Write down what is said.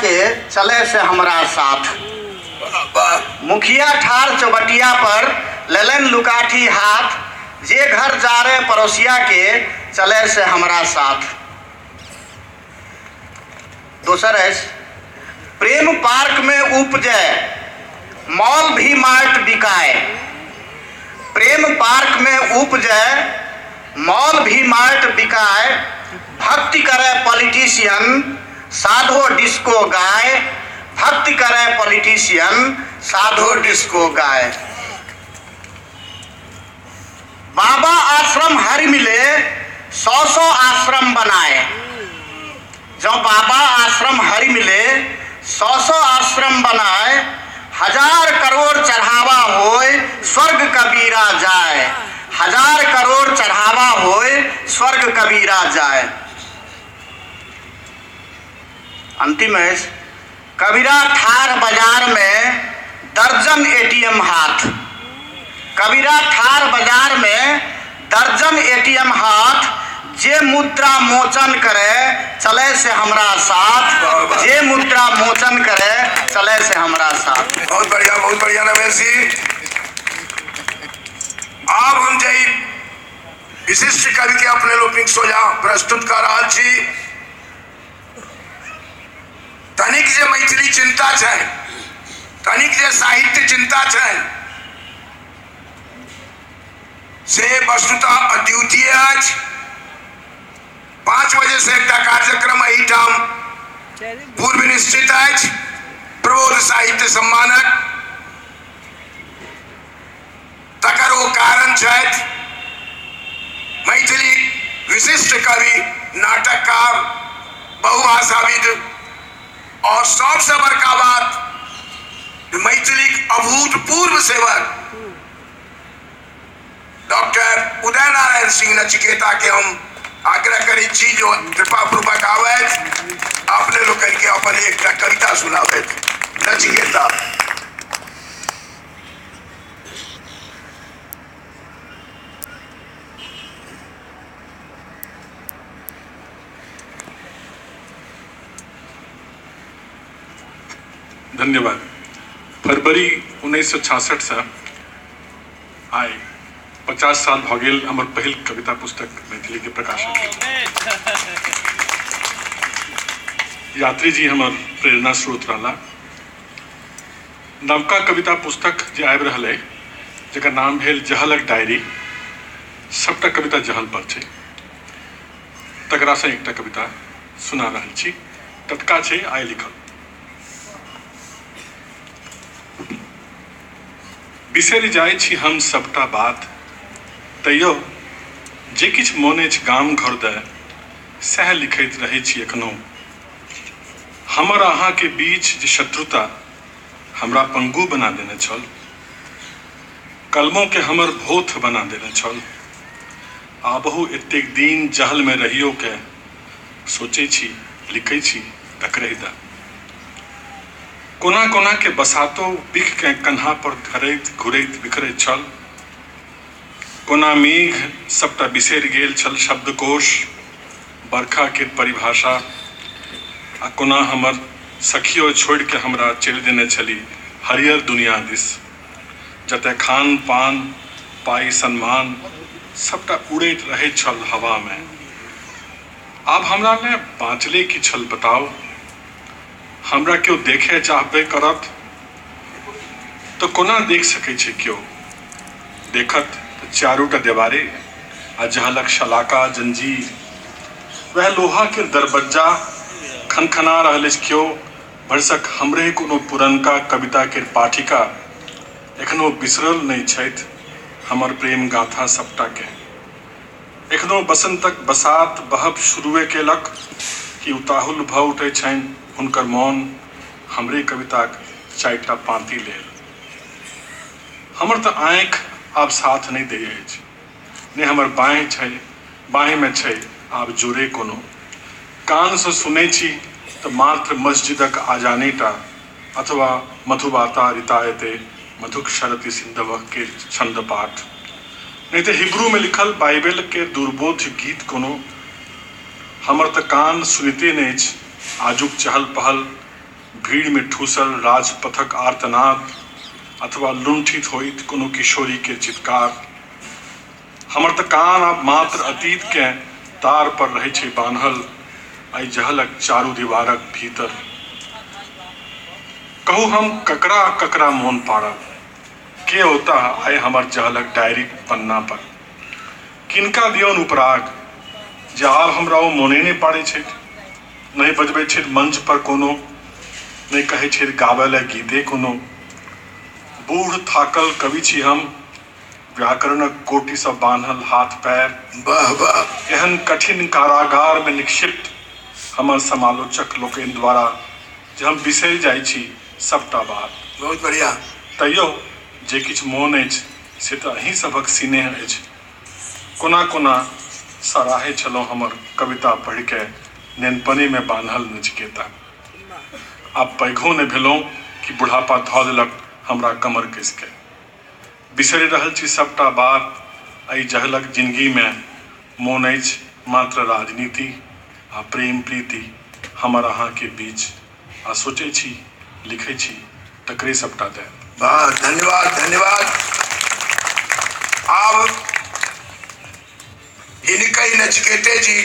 के चले से हमरा साथ। मुखिया ठार चौबटिया पर लेलनि लुकाठी हाथ, जे घर जा रहे पड़ोसिया के चले से हमरा साथ। दोसर अछि, प्रेम पार्क में उपजे मॉल भी मार्ट बिकाए। प्रेम पार्क में उपजे मॉल भी मार्ट बिकाए, भक्ति करे पॉलिटिशियन साधो डिस्को गाए। भक्ति करे पॉलिटिशियन साधो डिस्को गाए। बाबा आश्रम हरि मिले 100-100 आश्रम बनाए। जो बाबा आश्रम हरि मिले 100-100 आश्रम बनाए, 1000 करोड़ चढ़ावा होए स्वर्ग कबीरा जाए। 1000 करोड़ चढ़ावा होए स्वर्ग कबीरा जाए। अंतिम है, कबीरा ठार बाजार में दर्जन एटीएम हाथ। कबीरा ठार बाजार में दर्जन एटीएम हाथ, जे मुद्रा मोचन करे चले से हमरा साथ। जे मुद्रा मोचन करे चले से हमरा साथ। बहुत बढ़िया, बहुत बढ़िया रमेश जी। आब हम जाहि विशिष्ट कवि के अपने लोकनिक सोझा प्रस्तुत कर रहल छी, तनिक जे मैथिली चिंता छै, तनिक जे साहित्य चिंता छै, से वस्तुतः अद्वितीय अछि। 5 बजे से एकटा कार्यक्रम एहिठाम पूर्व निश्चित अछि, प्रबोध साहित्य सम्मानक। तकर ओ कारण छथि मैथिली विशिष्ट कवि, नाटककार, बहुभाषाविद और सबसे बड़का बात मैथिली अभूतपूर्व सेवक डॉक्टर उदय नारायण सिंह नचिकेता के हम आग्रह करै छी जो कृपा पूर्वक आबथि, अपने लोकनि के अपन एकटा कविता सुनाबथि। नचिकेता। धन्यवाद। फरवरी 1966 से आइ 50 साल भऽ गेल हमर पहिल कविता पुस्तक मैथिली के प्रकाशन। यात्री जी हमर प्रेरणा स्रोत रहला। नवका कविता पुस्तक जे आबि रहल अइ, जकर नाम भेल जहलक डायरी, सबटा कविता जहल पर छै, तकरासँ एकटा कविता सुना रहल छी। टटका छै, आइ लिखल। बिसरि जाइ छी हम सबटा बात, तैयो जे किछु मोन अछि गाम घर दए सएह लिखैत रहै छी एखनो। हमर अहाँके बीच जे शत्रुता हमरा पंगु बना देने छल, कलमों के हमर भोथ बना देने छल। आबहु एतेक दिन जहल में रहियो के सोचै छी, लिखै छी तकरहि दए। कोना कोना के बसातो बिख के कन्हा पर धरैत घुरैत बिखरैत छल। कोना मेघ सबटा बिसरि गेल छल शब्दकोश, बरखा के परिभाषा, आ कोना हमर सखियो छोड़ि के हमरा चलि देने छली हरियर दुनिया दिस, जतय खान पान पाइ सम्मान सबटा उड़ैत रहैत छल हवा में। आब हमरा ने बाँचले की छल बताउ, हमरा केओ देखे चाहबे करत तो कोना देख सकै छै केओ? देखत तऽ चारूटा देवारे आ जहलक शलाका जंजीर, वएह लोहा के दरबज्जा खनखना रहल अछि केओ। भरिसक हमरे कोनो पुरनका कविता के पाठिका एखनो बिसरल नहि छथि हमर प्रेम गाथा सबटा के। एखनो बसंतक बसात बहब शुरुए केलक कि उताहुल भऽ उठै छनि हुनकर मौन हमरे कविताक 4टा पाँति लेल। हमर तऽ आँखि आब साथ नहि दै अछि, ने हमर बाँहि छै, बाँहिमे छै आब जोरे कोनो। कानसँ सुनै छी तऽ मात्र मस्जिदक आजानेटा अथवा मधुबाता रितायते मधुक शरति सिन्धवः के छन्द पाठ, नहि तऽ हिब्रूमे लिखल बाइबल के दुर्बोध गीत कोनो। हमर तऽ कान सुनिते नहि अछि आजुक चहल पहल, भीड़मे ठूसल राजपथक आर्तनाद अथवा लुण्ठित होइत कोनो किशोरी के चित्कार। हमर तऽ कान आब मात्र अतीत केँ तार पर रहै छै बान्हल एहि जहलक चारू दीवारक भीतर। कहू हम ककरा ककरा मोन पाड़ब? के औताह आइ हमर जहलक डायरीक पन्ना पर? किनका दियौन उपराग जे आब हमरा ओ मोने नहि पाड़ै छथि, नहि बजबै छथि मंच पर कोनो, नहि कहै छथि गाबय लए गीते कोनो। बूढ़ थाकल कवि छी हम, व्याकरणक कोटिसँ बान्हल हाथ पैर। वाह वाह। एहन कठिन कारागारमे निक्षिप्त हमर समालोचक लोकनि द्वारा जे हम बिसरि जाइ छी सबटा बात। बहुत बढ़िया। तैयो जे किछु मोन अछि से तऽ अहीं सभक सिनेह अछि। कोना कोना सराहै छलहुँ हमर कविता पढ़ि कए नेनपनेमे बान्हल नचिकेता। आब पैघो नहि भेलहुँ कि बुढ़ापा धऽ देलक हमरा कमर कसि कए। बिसरि रहल छी सबटा बात एहि जहलक जिनगीमे मोन अछि मात्र राजनीति आ प्रेम प्रीति हमर अहाँके बीच आ सोचै छी लिखै छी तकरे सबटा दैत। वाह, धन्यवाद धन्यवाद। आब हिनकै नचिकेते जी